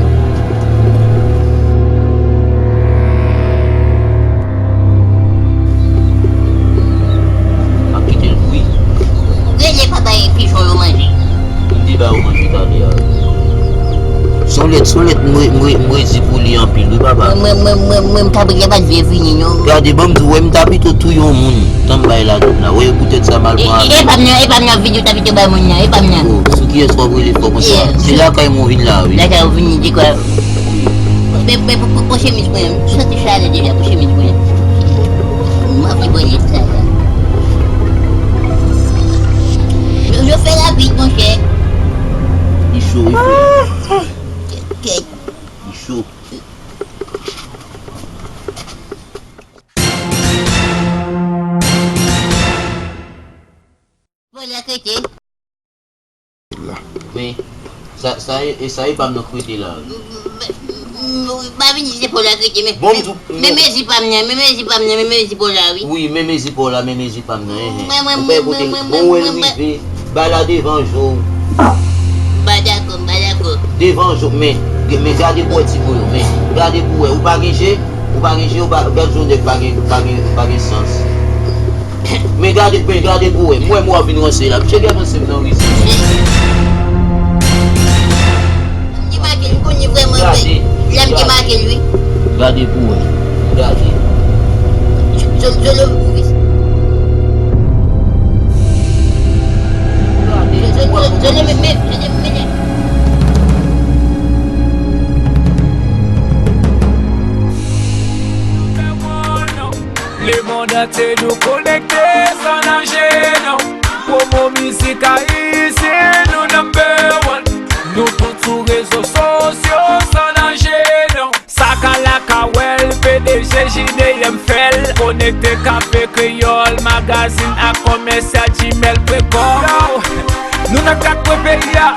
M ap kite l bouyi. Rele papa e pijon yo manje. M te ba yo manje talè a. Son lèt, son lèt, m re-, m re-, m redi pou li anpil wi papa. Mwen, mwen, mwen, mwen, mwen, m kabrit la pa t vle vini non. Gade, ban m di w, wè m ta pito touye yon moun, tan m bay la tout la. Wè yo poutèt sa m al pran avi. E, e, e pa m nan, e pa m nan vide w ta pito bay moun nan, e pa m nan. Oh, sou kiyès w ap rele fò konsa? Yeah. Se lakay mwen w vin la wi. Lakay ou vini di kwa? Wi. Pran chemiz mwen, m santi chalè deja, pran chemiz mwen. M anvi bwè lèt la la. Yo, yo fè rapid, monchè. Li cho, li cho. Kèt, kèt. Li cho. Pòl la k rete. Men, sa, sa e, e sa e pa m nan k rete la wi. M, m, m, m, pa vin di se Pòl la k rete, men, bon, m di w, men, men mezi pa m nan, men mezi pa m nan, men mezi Pòl la wi. Wi, men mezi pa w la, men mezi pa m nan, enhen. Mwen, mwen, ou fè mwen, kote, mwen, mwen, bon, wè l mwen, mwen, rive, ba la devan je w. M pa dakò, m pa dakò. Devan je w, men, men gade pou wè ti bro yo, men, gade pou wè, ou pa gen je, ou pa gen je, ou pa, gad jan nèg pa gen, pa gen, pa gen sans. Men gade, men gade pou wè. M wè m w ap vin ranse la. Misye gen ranse m nan rizib. Li make l, m konn li vrèman vre. Gade. Lè m te make l, wi. Gade pou wè. Gade. Zolo, zolo, zolo, men, men, men, men. Lemonn antye nou konekte san nanje non. Pwomo mizik ayisyen nou number one. Nou tout sou rezo sosyo san nanje non. Sa ka la ka wè l, P D G J D M fè l. Konekte Kafe Kreyòl, magazin ak kòmèsyal Jimèl Prekò. Yo, nou nan kat kwen peyi a.